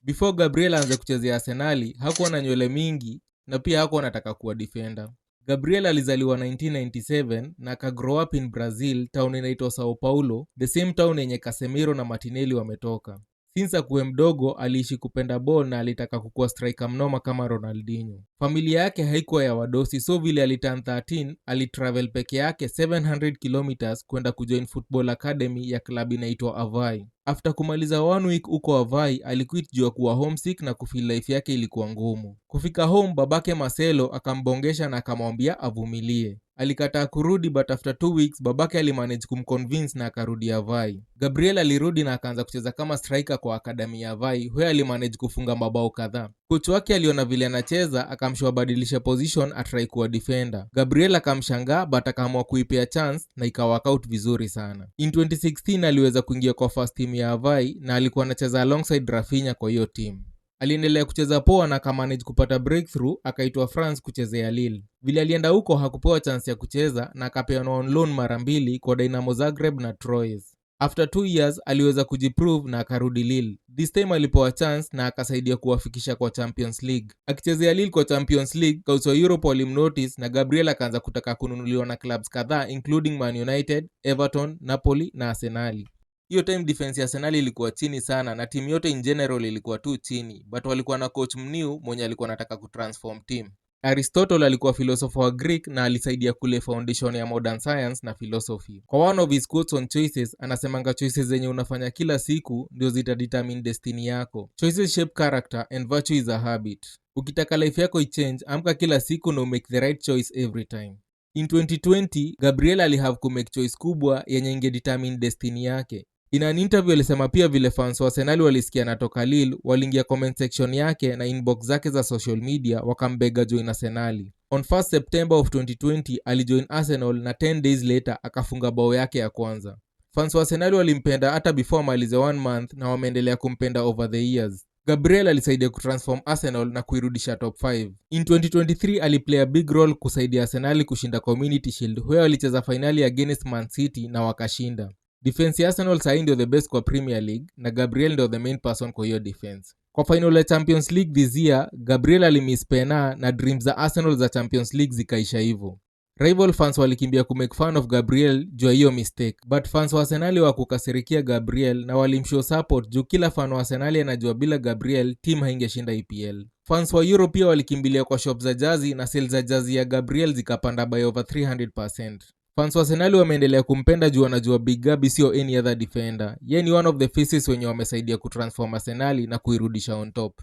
Before Gabriel aanze kuchezea Arsenali, hakuwa na nywele mingi na pia hakuwa anataka kuwa defender. Gabriel alizaliwa 1997 na akagrow up in Brazil, town inaitwa Sao Paulo, the same town yenye Casemiro na Martinelli wametoka. Since akuwe mdogo aliishi kupenda ball na alitaka kukuwa striker mnoma kama Ronaldinho. Familia yake haikuwa ya wadosi, so vile aliturn 13 alitravel peke yake 700 kilometers kwenda kujoin football academy ya club inaitwa Avai. After kumaliza one week huko Avai, aliquit juu ya kuwa homesick na kufeel life yake ilikuwa ngumu. Kufika home, babake Marcelo akambongesha na akamwambia avumilie. Alikataa kurudi, but after 2 weeks babake alimanage kumconvince na akarudi Avai. Gabriel alirudi na akaanza kucheza kama striker kwa akademi ya Avai, where alimanage kufunga mabao kadhaa. Coach wake aliona vile anacheza, akamshow abadilishe position, atry kuwa defender. Gabriel akamshangaa, but akaamua kuipea chance na ikawork out vizuri sana. In 2016 aliweza kuingia kwa first team ya Avai na alikuwa anacheza alongside Rafinha kwa hiyo team. Aliendelea kucheza poa na akamanage kupata breakthrough, akaitwa France kuchezea Lille. Vile alienda huko hakupewa chance ya kucheza na akapeanwa on loan mara mbili kwa Dinamo Zagreb na Troyes. After 2 years aliweza kujiprove na akarudi Lille. This time alipewa chance na akasaidia kuwafikisha kwa Champions League. Akichezea Lille kwa Champions League, scouts wa Europe walimnotice na Gabriel akaanza kutaka kununuliwa na clubs kadhaa, including Man United, Everton, Napoli na Arsenali. Hiyo time defense ya Arsenal ilikuwa chini sana na timu yote in general ilikuwa tu chini, but walikuwa na coach mnew mwenye alikuwa anataka kutransform team. Aristotle alikuwa philosopher wa Greek na alisaidia kulay foundation ya modern science na philosophy. Kwa one of his quotes on choices, anasemanga choices zenye unafanya kila siku ndio zitadetermine destiny yako. Choices shape character and virtue is a habit. Ukitaka life yako ichange, amka kila siku na umake the right choice every time. In 2020, Gabriel alihave kumake choice kubwa yenye ingedetermine destiny yake. In an interview alisema pia vile fans wa Arsenal walisikia anatoka Lille, waliingia comment section yake na inbox zake za social media wakambeg ajoin Arsenal. On 1st September of 2020 alijoin Arsenal na 10 days later akafunga bao yake ya kwanza. Fans wa Arsenal walimpenda hata before amalize one month na wameendelea kumpenda over the years. Gabriel alisaidia kutransform Arsenal na kuirudisha top 5. In 2023 aliplay a big role kusaidia Arsenal kushinda Community Shield, where walicheza finali against Man City na wakashinda. Defense ya Arsenal sahii ndio the best kwa Premier League na Gabriel ndio the main person kwa hiyo defense. Kwa final ya Champions League this year, Gabriel alimiss pena na dreams za Arsenal za Champions League zikaisha hivyo. Rival fans walikimbia kumake fun of Gabriel juu ya hiyo mistake, but fans wa Arsenal wakukasirikia Gabriel na walimshow support juu kila fan wa Arsenal anajua bila Gabriel team haingeshinda EPL. Fans wa Euro pia walikimbilia kwa shop za jazi na sales za jazi ya Gabriel zikapanda by over 300%. Fans wa Arsenal wameendelea kumpenda juu wanajua Big Gabi sio any other defender. Ye ni one of the faces wenye wamesaidia kutransform Arsenal na kuirudisha on top.